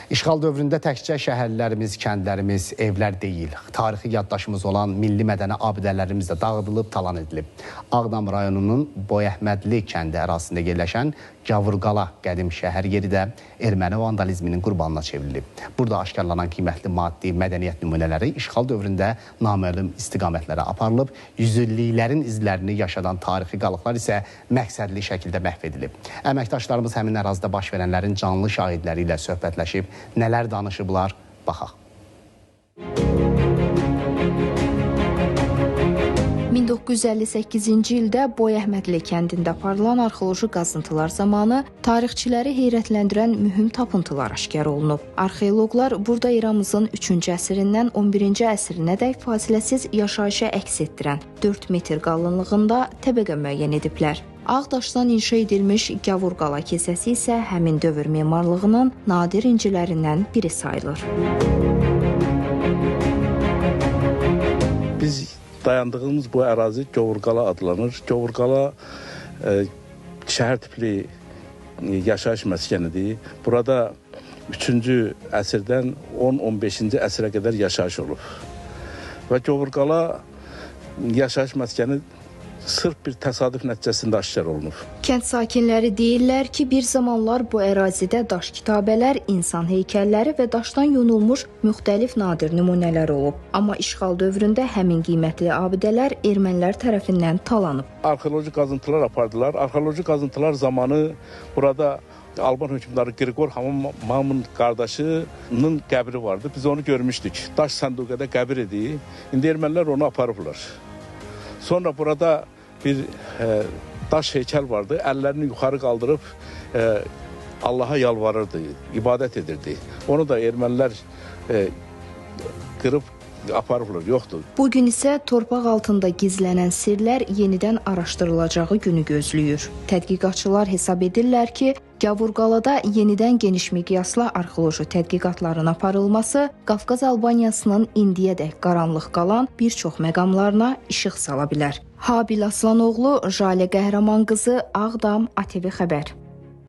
İşğal dövründə təkcə şəhərlərimiz, kəndlərimiz, evlər deyil, tarixi yaddaşımız olan milli mədəni abidələrimiz də dağıdılıb, talan edilib. Ağdam rayonunun Boyəhmədli kəndi ərazisində yerləşən Gavurqala qədim şəhər yeri də erməni vandalizminin qurbanına çevrilib. Burada aşkarlanan qiymətli maddi mədəniyyət nümunələri işğal dövründə naməlum istiqamətlərə aparılıb, yüzilliklərin izlərini yaşadan tarixi qalıqlar isə məqsədli şəkildə məhv edilib. Əməkdaşlarımız həmin ərazidə baş verənlərin canlı şahidləri ilə söhbətləşib, nələr danışıblar, baxaq. 1958-ci ildə Boyəhmədli kəndində aparılan arxeoloji qazıntılar zamanı tarixçiləri heyrətləndirən mühüm tapıntılar aşkar olunub. Arxeoloqlar burada eramızın 3-cü əsrindən 11-ci əsrinədək fasiləsiz yaşayışa əks etdirən 4 metr qalınlığında təbəqə müəyyən ediblər. Ağ daşdan inşa edilmiş Gavurqala kilsəsi isə həmin dövr memarlığının nadir incilərindən biri sayılır. Biz dayandığımız bu ərazi Gavurqala adlanır. Gavurqala şəhər tipli yaşayış məskənidir. Burada 3-cü əsrdən 10-15-ci əsrə qədər yaşayış olub. Və Gavurqala yaşayış məskəni sırf bir təsadüf nəticəsində aşkar olunub. Kənd sakinləri deyirlər ki, bir zamanlar bu ərazidə daş kitabələr, insan heykəlləri və daşdan yonulmuş müxtəlif nadir nümunələr olub. Amma işğal dövründə həmin qiymətli abidələr ermənilər tərəfindən talanıb. Arxeoloji qazıntılar apardılar. Arxeoloji qazıntılar zamanı burada Alban hökmdarı Qriqor Hamamın qardaşının qəbri vardı. Biz onu görmüşdük. Daş sənduqada qəbir idi. İndi ermənilər onu aparıblar. Sonra burada bir daş heykəl vardı. Əllərini yuxarı qaldırıb Allaha yalvarırdı, ibadət edirdi. Onu da ermənilər qırıb aparıblar, yoxdur. Bugün isə torpaq altında gizlənən sirlər yenidən araşdırılacağı günü gözləyir. Tədqiqatçılar hesab edirlər ki, Gavurqalada yenidən geniş miqyaslı arxeoloji tədqiqatların aparılması Qafqaz Albaniyasının indiyədək qaranlıq qalan bir çox məqamlarına işıq sala bilər. Habil Aslanoğlu, Jalə Qəhrəmanqızı, Ağdam, ATV Xəbər.